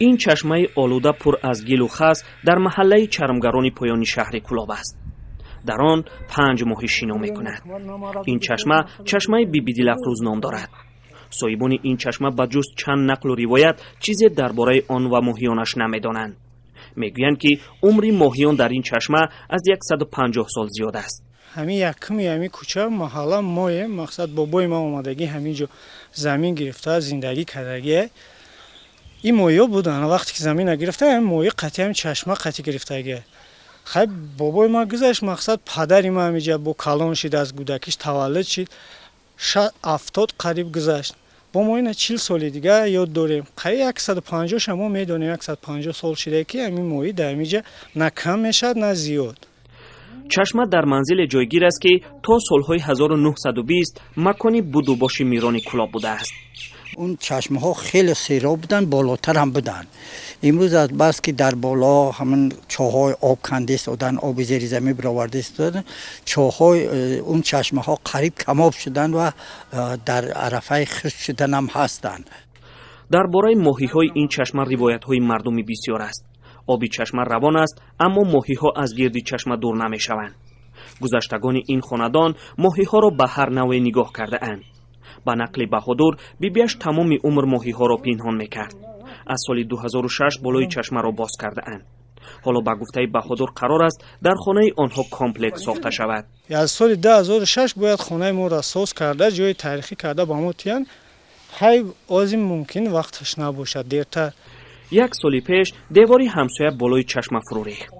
Ин чашмаи олуда пур аз гилу хас дар маҳаллаи Чармгарони поёни шаҳри Кӯлоб аст. Дар он панҷ моҳӣ шино мекунад. Ин чашма чашмаи Бибидилафрӯз ном дорад. Соҳибони ин чашма ба ҷуз чанд нақлу ривоят чизе дар бораи он ва моҳиёнаш намедонанд. Мегӯянд, ки умри моҳиён дар ин чашма аз 150 сол зиёд аст. Ҳамин якуми ҳамин кӯча, маҳалла моем. Мақсад, бобои ма омадагӣ, ҳамин ҷо замин гирифта, зиндагӣ кардагие. Ин моҳиҳо буданд. Вақте ки замина гирифта, ҳамин моҳи қатъи, ҳамин чашма қатъи гирифтагие. Хай, бобои ма гузашт, мақсад, падари ма ҳамиҷа бо калон шид, аз кӯдакиш таваллуд шид, 70 қариб гузашт. Бо мо ина 40 соли дига ёд дорем. Қариб 150-ша мо медонем, 150 сол шида, ки ҳамин моҳӣ дар ҳамиҷа на кам мешавад, на зиёд. Чашма дар манзиле ҷойгир аст, ки то солҳои 1920 макони будубоши мирони Кӯлоб будааст. Он чашмаҳо хеле сероб буданд, болотар ҳам буданд. Имрӯз аз бас ки дар боло ҳамин чоҳҳои об канда истоданд, оби зеризамин бироварда истоданд, чоҳҳои он чашмаҳо қариб камоб шуданд ва дар арафаи хушк шуданам ҳастанд. Дар бораи моҳиҳои ин чашма ривоятҳои мардумӣ бисёр аст. Оби чашма равон аст, аммо моҳиҳо аз гирди чашма дур намешаванд. Гузаштагони ин хонадон моҳиҳоро ба ҳар навъе нигоҳ кардаанд. Ба нақли Баҳодур, бибиаш тамоми умр моҳиҳоро пинҳон мекард. Аз соли 2006 болои чашмаро боз кардаанд. Ҳоло, ба гуфтаи Баҳодур, қарор аст дар хонаи онҳо комплекс сохта шавад. Аз соли 2006 бояд хонаи моро соз карда, ҷои таърихӣ карда ба мо тиянд. Хай, озим мумкин вақташ набошад, дертар. Як соли пеш девори ҳамсоя болои чашма фурӯ рехт.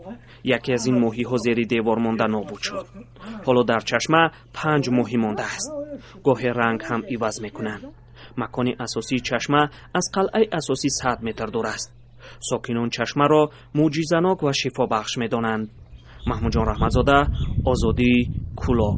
Яке аз ин моҳиҳо зери девор монда нобуд шуд. Ҳоло дар чашма панҷ моҳӣ мондааст. Гоҳе ранг ҳам иваз мекунанд. Макони асосии чашма аз қалъаи асосӣ 100 метр дур аст. Сокинон чашмаро мӯъҷизанок ва шифобахш медонанд. Маҳмудҷон Раҳматзода, Озодӣ, Кӯлоб.